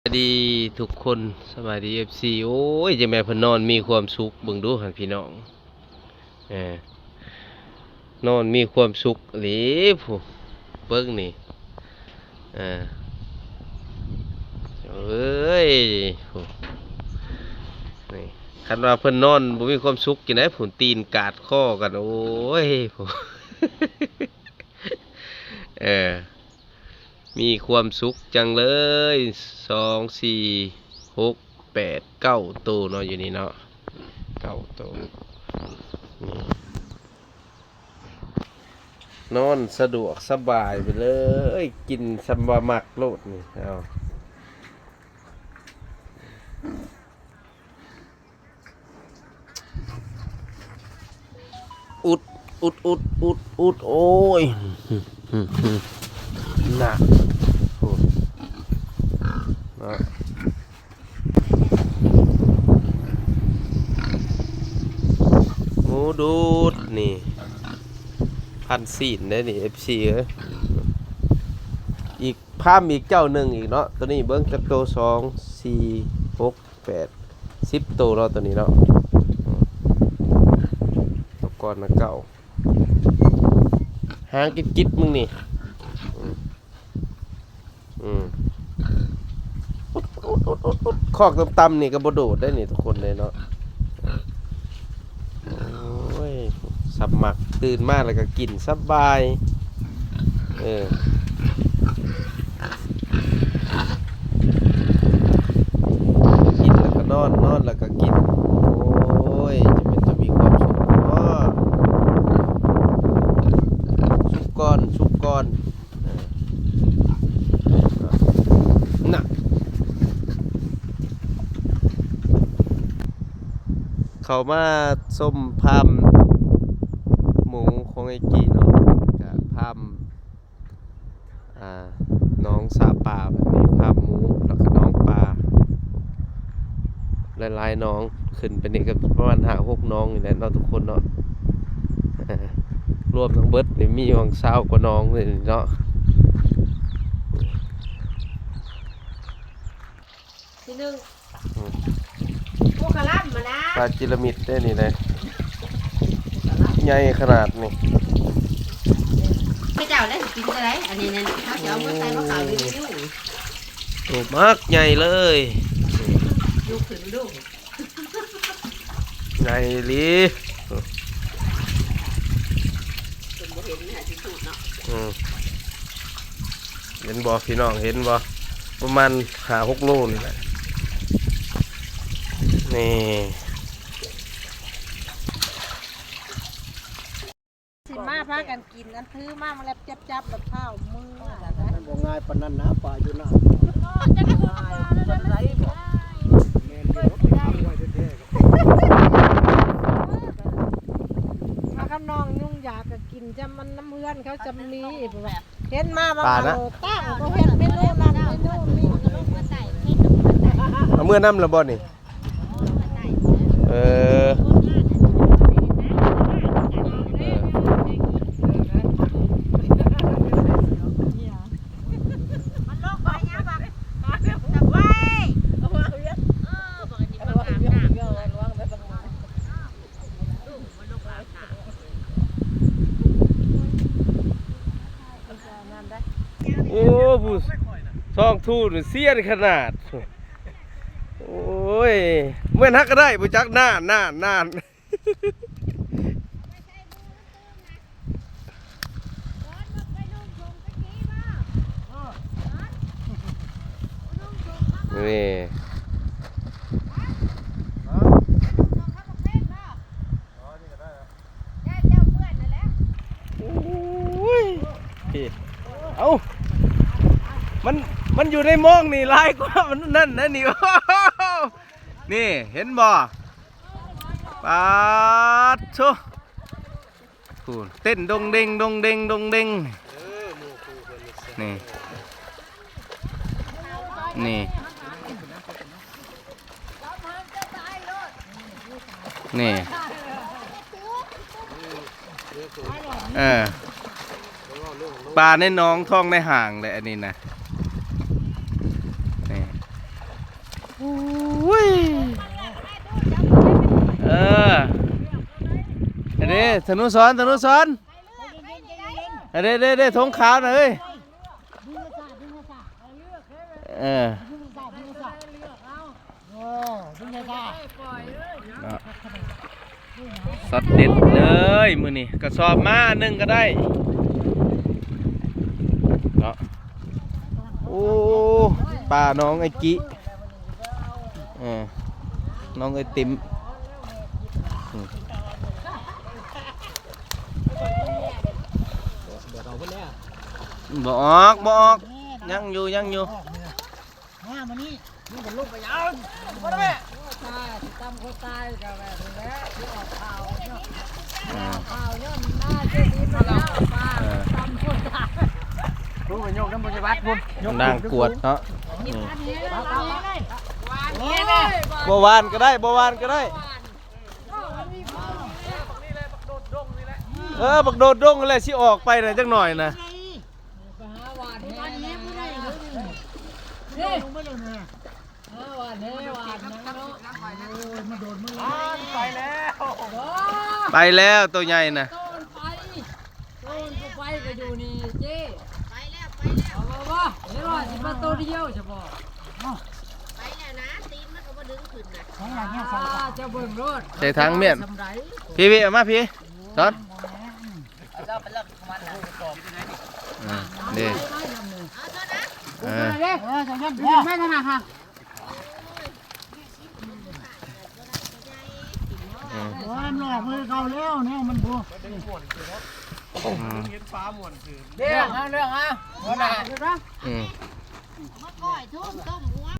ສະບາຍດີທຸກຄົນ ສະບາຍດີ ເອັຟຊີ. ໂອ້ຍ ຈັ່ງແມ່ນເພິ່ນນອນມີຄວາມສຸກ ເບິ່ງດູຫັ້ນພີ່ນ້ອງ ເອີ ນອນມີຄວາມສຸກອີ່ຫລີພຸ້ນ ເບິ່ງນີ້ ເອີ ເອີຍ ນີ້ ຄັນວ່າເພິ່ນນອນບໍ່ມີຄວາມສຸກຈັ່ງໃດພຸ້ນ ຕີນກາດຄໍກັນ ໂອ້ຍ ເອີ ມີຄວາມສຸກຈັງເລີຍ ສອງ ສີ່ ຫົກ ແປດ ເກົ້າໂຕເນາະ ຢູ່ນີ້ເນາະ ເກົ້າໂຕ ນີ້ ນອນສະດວກສະບາຍໄປເລີຍ ກິນສ່ຳວ່າມັກໂລດນີ້ ເອົາ. ອຸດ ອຸດ ອຸດ ອຸດ ອຸດ ໂອ້ຍ ນະ ໂອ້ ນະ ໝູດູດນີ້ ພັນຊີ້ນເດ້ນີ້ ເອັຟຊີເອີຍ ອີກ ພາມອີກເຈົ້າໜຶ່ງອີກເນາະ ໂຕນີ້ເບິ່ງຈັກໂຕ ສອງ ສີ່ ຫົກ ແປດ ສິບໂຕເນາະ ໂຕນີ້ເນາະ ໂຕກ່ອນນະເກົ້າ ຫາງກິດໆ ມຶງນີ້ ອືມ ອືມ ຄອກຕ່ຳໆ ນີ້ກໍບໍ່ໂດດໄດ້ນີ້ ທຸກຄົນເດ້ເນາະ. ໂອ້ຍ ສະໝັກ ຕື່ນມາແລ້ວກໍກິນສະບາຍ ເອີ ກິນແລ້ວກໍນອນ ນອນແລ້ວກໍກິນ ໂອ້ຍ ຈະເປັນຕາມີຄວາມສຸກເນາະ ສຸກກ່ອນ ສຸກກ່ອນ. ນະ ເຂົ້າມາຊົມຟາມໝູຂອງໄອ້ກີ້ເນາະ ກະຟາມ ອ່າ ໜອງສະປາ ບັດນີ້ຟາມໝູ ແລ້ວກະໜອງປາ ຫຼາຍໆໜອງ ຂຶ້ນໄປນີ້ກໍປະມານຫ້າຫົກໜອງນີ້ແຫຼະເນາະ ທຸກຄົນເນາະ ລວມທັງເບິດນີ້ມີຫວ່າງຊາວກວ່າໜອງເລີຍເນາະ ທີໜຶ່ງ ອືມ ໂອ້ ກະລຳມານະ ປາຈີລະມິດເດ້ນີ້ເດ້ ໂອ້ ກະລຳ ໃຫຍ່ຂະໜາດນີ້ ເຂົາເຈົ້າໄດ້ກິນຈັ່ງໃດ ອັນນີ້ນັ້ນ ເຮົາຊິເອົາມາໃສ່ໝາກຂາວຢູ່ນີ້ຢູ່ ໂອ້ ໝາກໃຫຍ່ເລີຍ ຍົກຂຶ້ນດູ ໃຫຍ່ອີ່ຫຼີ ເພິ່ນບໍ່ເຫັນໃຫ້ຊິສູດເນາະ ອືມ ເຫັນບໍ່ພີ່ນ້ອງ ເຫັນບໍ່ ປະມານຫ້າຫົກໂລນີ້ແຫຼະ ນີ້. ຊິມາພາກັນກິນ ອັນຖືມາມາແລັບຈັບໆ ແລ້ວພ້າວມື ມັນບໍ່ງ່າຍປານນັ້ນນະ ປາຢູ່ນາ ແມ່ນຢູ່ ເອົາໄວ້ແທ້ໆ ຖ້າຄຳນ້ອງຍຸງຢາກກໍກິນຈຳມັນນຳເຮືອນເຂົາຈຳມີ ເຫັນມາບາງອັນ ຕັ້ງກໍເຮັດເມນູນັ້ນເມນູນີ້ ເອົາເມືອນຳແລ້ວບໍ່ນີ້? ເອີ ເອີ ມັນລົງໄປຫຍັງວະ? ສະບາຍ ເອີ ບັກອັນນີ້ມັນອາບນ້ຳ ໂອ້ ຜູ້ສອງທູ່ນສຽນຂະໜາດ ໂອ້ຍ ແມ່ນຮັກກໍໄດ້ບໍ່ຈັກ ນານ ນານ ນານ. ນີ້ ໂອ້ຍ ເອົ້າ ມັນ ມັນຢູ່ໃນມອງນີ້ຫຼາຍກວ່າ ມັນນັ້ນນະນີ້ ນີ້ ເຫັນບໍ່? ປາດໂທ້ ພຸ້ນ ເຕັ້ນດົງເດັງ ດົງເດັງ ດົງເດັງ ເອີ ໝູ່ຄູ່ເພິ່ນນີ້ ນີ້ ນີ້ ນີ້ ເອີ ປາໃນໜອງ ທອງໃນຫາງແຫຼະ ອັນນີ້ນະ ນີ້. ໂອ້ຍ ເອີ ເດ້ ທະນຸສອນ ທະນຸສອນ ເດ້ ເດ້ ເດ້ ທງຂາວນະເອີຍ ເອີ ເນາະ ຊັອດເດັດເລີຍມື້ນີ້ ກະສອບມາອັນໜຶ່ງກະໄດ້ເນາະ. ໂອ້ ປາໜອງໄອຈິ ເອີ ໜອງໄອຕິມ ອືມ ບໍ່ອອກ ບໍ່ອອກ ຍັງຢູ່ ຍັງຢູ່. ມາ ມານີ້ ມັນກໍລົງໄປເອົາ ບໍ່ໄດ້ແມ່ ໂອ້ຍ ຕາຍ ຊິຕຳຄົນຕາຍກໍແບບນີ້ແຫຼະ ຊິອອກຂ່າວເນາະ ອືມ ອອກຂ່າວຍ້ອນໜ້າເຈດີມາແລ້ວ ເອີ ຕຳຄົນຕາຍ ໂອ້ຍ ຍົກນຳບໍ່ໃສ່ບາດພຸ້ນ ນາງກວດເນາະ ອືມ ບໍ່ຫວ່ານກໍໄດ້ ບໍ່ຫວ່ານກໍໄດ້ ເອີ ບັກໂດດດົງນີ້ແຫຼະ ເອີ ບັກໂດດດົງນັ້ນແຫຼະ ຊິອອກໄປນະ ຈັກໜ້ອຍນະ. ໄປຫາຫວານແຫ ຫວານແຫ ຫວານແຫ ຫວານຫຍັງເນາະ ໂອ້ຍ ມາໂດນມາ ໄປແລ້ວ ໄປແລ້ວ ໂຕໃຫຍ່ນະ ໂຕນໄປ ໂຕນບໍ່ໄປກໍຢູ່ນີ້ເຈ້ ໄປແລ້ວ ໄປແລ້ວ ເອົາບໍ່ ບໍ່ ເຫັນວ່າຊິມາໂຕດຽວຊະບໍ່ ໄປແລ້ວນະ ຕີນມັນກໍບໍ່ດຶງຂຶ້ນນະ ອ່າ ເຈົ້າເບິ່ງໂລດ ໃສ່ຖັງມ້ຽນ ພີ່ໆ ເອົາມາພີ່ ສອນ ເອົາເຈົ້າໄປເລີກ ອ່າ ເດ້ ເອີ ເອີ ເອີ ເອີ ເອີ ໂອ້ຍ ມັນອອກມືເກົ່າແລ້ວ ແນວມັນບໍ່ ອືມ ເລື່ອງເຮົາ ເລື່ອງເຮົາ ຫົວໜ້າ ອືມ ມາກ້ອຍທຸ່ມຕົ້ມຫົວ